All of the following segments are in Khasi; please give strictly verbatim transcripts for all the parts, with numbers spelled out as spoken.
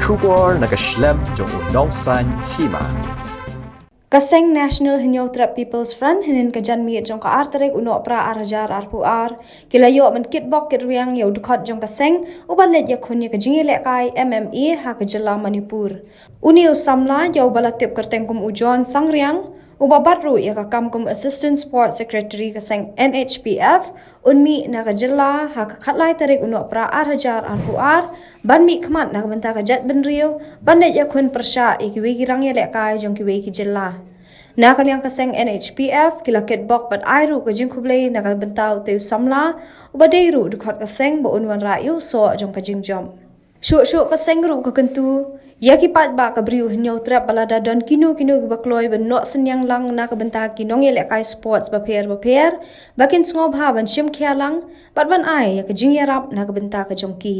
Khubor na ka shlem jong u nongsan hima. Ka seng National Hynñiewtrep People's Front hynnin ka janmiet jong ka ar tarik u Nohprah ar hajar arphew ar ki la ïoh ban kitbok kitrwiang ïa u dkhot jong ka seng uba leit ïakhun ïa ka jingïalehkai M M A ha ka jylla Manipur. Une u samla ïa uba la tip kyrteng kum u John Sangriang, uba bat ruh ïa ka kam kum Assistant Sports Secretary ka seng N H P F, un mih na ka jylla ha ka khatlai tarik u Nohprah ar hajar arphew ar ban mih khmat na ka bynta ka jaitbynriew ban leit ïakhun pyrshah ïa kiwei ki rangïalehkai jong kiwei ki jylla. Na ka liang ka seng N H P F ki la kitbok bad ai ruh ka jingkhublei na ka bynta utei u samla uba dei ruh dkhot ka seng ba un wanrah ïa u soh jong ka jingjop. Shuh shuh ka seng ruh ka kyntu ïa ki paidbah ka Bri u Hynñiewtrep ba lada don kino kino kiba kloi ban noh synñiang lang na ka bynta ki nongïalehkai sports bapher bapher ba kin sngewbha ban shim khia lang bad ban ai ïa ka jingïarap na ka bynta ka jong ki.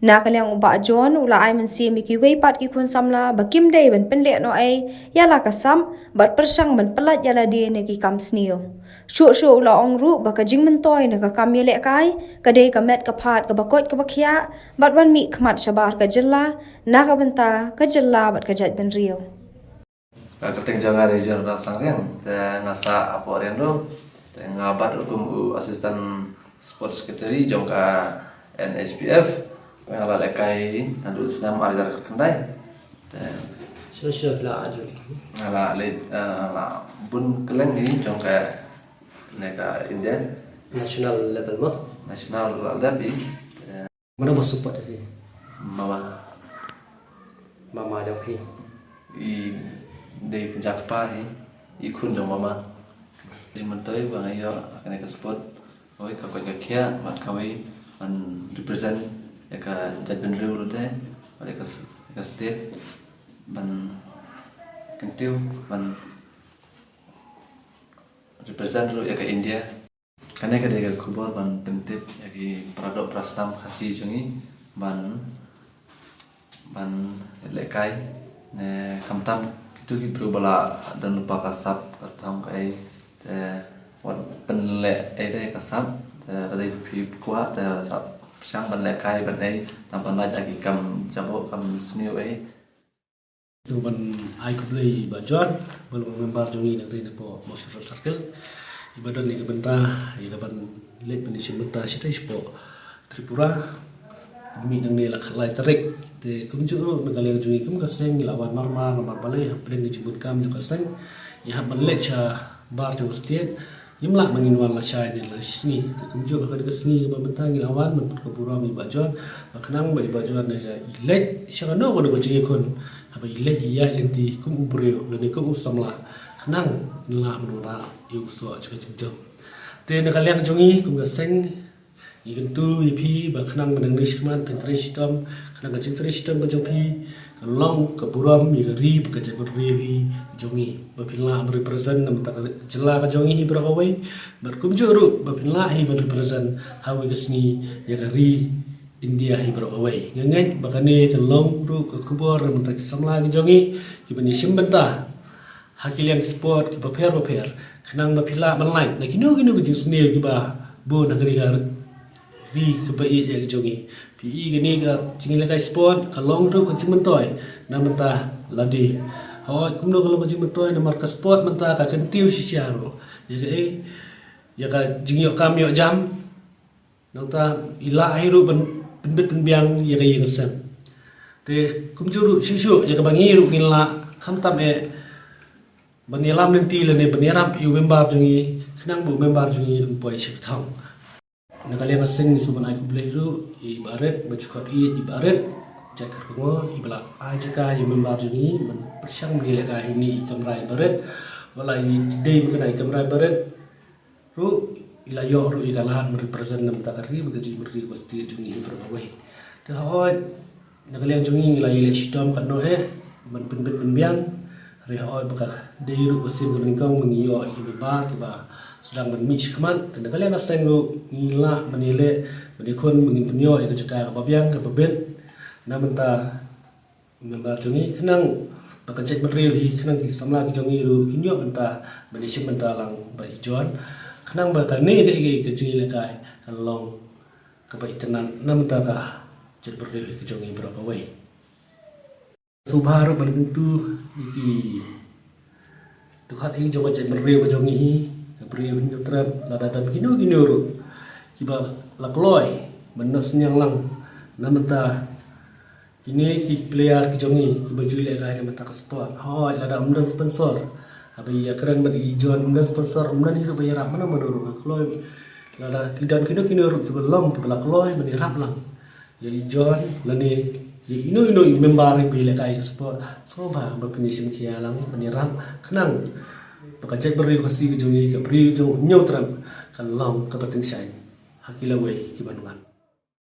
Na ka liang u Bah John u la ai mynsiem ïa kiwei pat ki khun samla ba kim dei ban pynlehnohei ïa la ka sap bad pyrshang ban pyllait ïa lade na ki kam sniew. Shuh shuh u la ong ruh ba ka jingmyntoi na ka kam ïalehkai ka dei ka met ka phad kaba koit kaba khiah bad ban mih khmat shabar ka jylla na ka bynta ka jylla bad ka jaitbynriew. Ka kyrteng jong nga dei Jonathan Sangriang, te nga sah hapoh Riangrong, te nga bat ruh kum u Assistant Sports Secretary jong ka N H P F. Nga la lehkai naduh snem ar hajar khyndai. Te sure sure la aju. Nga la leit, eh, la bun kylleng hi jong ka ne ka India. National level mo? National la dep hi. Te mano ba support hi? Mama. Mama jong hi. I dei ka jak pa hi. I khun jong mama. Dei mentoi ba nga ïoh kane ka support. Kawei ka koit ka khiah, bad kawei ban represent ïa ka jaitbynriew lade, bad ïa ka s-, ïa ka state, ban kyntiew, ban represent ruh ïa ka India. Kane ka dei ka khubor ban pyntip ïa ki para doh para snam Khasi jong ngi, ban ban lehkai, ne khamtam kito ki briew ba la don lypa ka sap ka thong kaei, te wat pynleh ei te ka sap, te lada phi kwah te sap pyrshang ban lehkai ban ei, tang ban lait ha ki kam jaboh kam sniew ei. To ban ai khublei Bah John, ba long member jong ngi na dei na poh Mawshynrut Circle. Iba don ïa ka bynta ïa ka ban leit ban ïashim bynta shatei shapoh Tripura. Mih nangne la khatlai tarik. Te kumjuh ruh na ka liang jong ngi kum ka seng ngi la wan marmar namar balei hapdeng ka jingdonkam jong ka seng, ngi hap ban leit shabar jong ka state. Ngim lah ban ngin wan lashai ne lashisngi. Te kumjuh ha kane ka sngi kaba mynta ngi la wan ban pynkup burom ïa i Bah John, ba khnang ba i Bah John ïa i leit sha kano kano ka jingïakhun, haba i leit i ïaid lynti kum u briew lane kum u samla, khnang ngin lah ban wanrah ïa u soh jong ka jingjop. Te na ka liang jong ngi kum ka seng, ngi kyntu ïa phi ba khnang ba nangne shakhmat phin trei shitom, khnang ka jingtrei shitom ka jong phi kan long ka burom ïa ka ri bad ka jaitbynriew hi jong ngi, ba phin lah ban represent na bynta ka jylla ka jong ngi hi baroh kawei, bad kumjuh ruh ba phin lah hi ban represent ha kawei ka sngi ïa ka ri India hi baroh kawei. Nga ngeit ba kane kan long ruh ka khubor na bynta ki samla ki jong ngi kiban ïashim bynta ha ki liang ki sport kiba pher ba pher, khnang ba phi lah ban lait na kino kino ki jingsniew kiba bun ha kane ka ri kaba ïeit ïa ka jong ngi. Phi i kane ka jingïalehkai sport ka long ruh ka jingmyntoi na bynta lade. Hooid, kumno ka long ka jingmyntoi? Namar ka sport mynta ka kyntiew shisha ruh ïa ka, eh, ïa ka jingïoh kam ïoh jam. Nangta i lah hi ruh ban pynbit pynbiang ïa ka ïing ka sem. Te kumjuh ruh shuh shuh ïa kaba ngi ruh ngin lah khamtam eh ban ïalam lynti lane ban ïarap ïa u member jong ngi, khnang ba u member jong ngi un poi sha ka thong. Na ka liang ka seng ngi sngewbha ban ai khublei ruh ïa i Bah Rit, ba ju khot ïa i Bah Rit Jack Kyrkhu, iba la ai jaka ïa u member jong ngi ban pyrshang ban ïalehkai ha ine i kamra i Bah Rit. Wat la i dei ba kane i kamra i Bah Rit ruh, i la ïoh ruh ïa ka lad ban represent na bynta ka ri bad ka jingmut ri ka state jong ngi hi baroh kawei. Te hooid, na ka liang jong ngi ngi la ïaleh shitom katno eh ban pynbit pynbiang. Hynrei hooid ba ka dei ruh ka sien kaba nyngkong ba ngi ïoh ïa ki member kiba sdang ban mih shakhmat. Te na ka liang ka seng ruh ngi lah ban ïaleh ban ïakhun ba ngin pynïoh ïa ka jaka kaba biang kaba bit na bynta member jong ngi, khnang ba ka jaitbynriew hi, khnang ki samla ki jong ngi ruh kin ïoh bynta ban ïashim bynta lang bad i John, khnang ba kane ka, ka, ka jingïalehkai kan long kaba itynnad na bynta ka jaitbynriew hi ka jong ngi baroh kawei. Sngewbha ruh ban kyntu ïa ki dkhot hi jong ka jaitbynriew ka jong ngi hi, ka briew Hynñiewtrep, lada don kino kino ruh kiba la kloi ban noh synñiang lang na bynta kine ki player ki jong ngi kiba ju ïalehkai na bynta ka sport. Hooid, lada ym don sponsor, haba ïakren bad i John, ym don sponsor, ym don ïa kiba ïarap mano mano ruh, ka kloi. Lada ki don kino kino ruh kiba long kiba la kloi ban ïarap lang ïa i John lane ïa ino ino i member iba ïalehkai ka sport, sngewbha ba phin ïashim khia lang ban ïarap khnang ba ka jaitbynriew Khasi ka jong ngi, ka briew jong Hynñiewtrep, kan long kaba tyngshaiñ ha ki lawei kiban wan.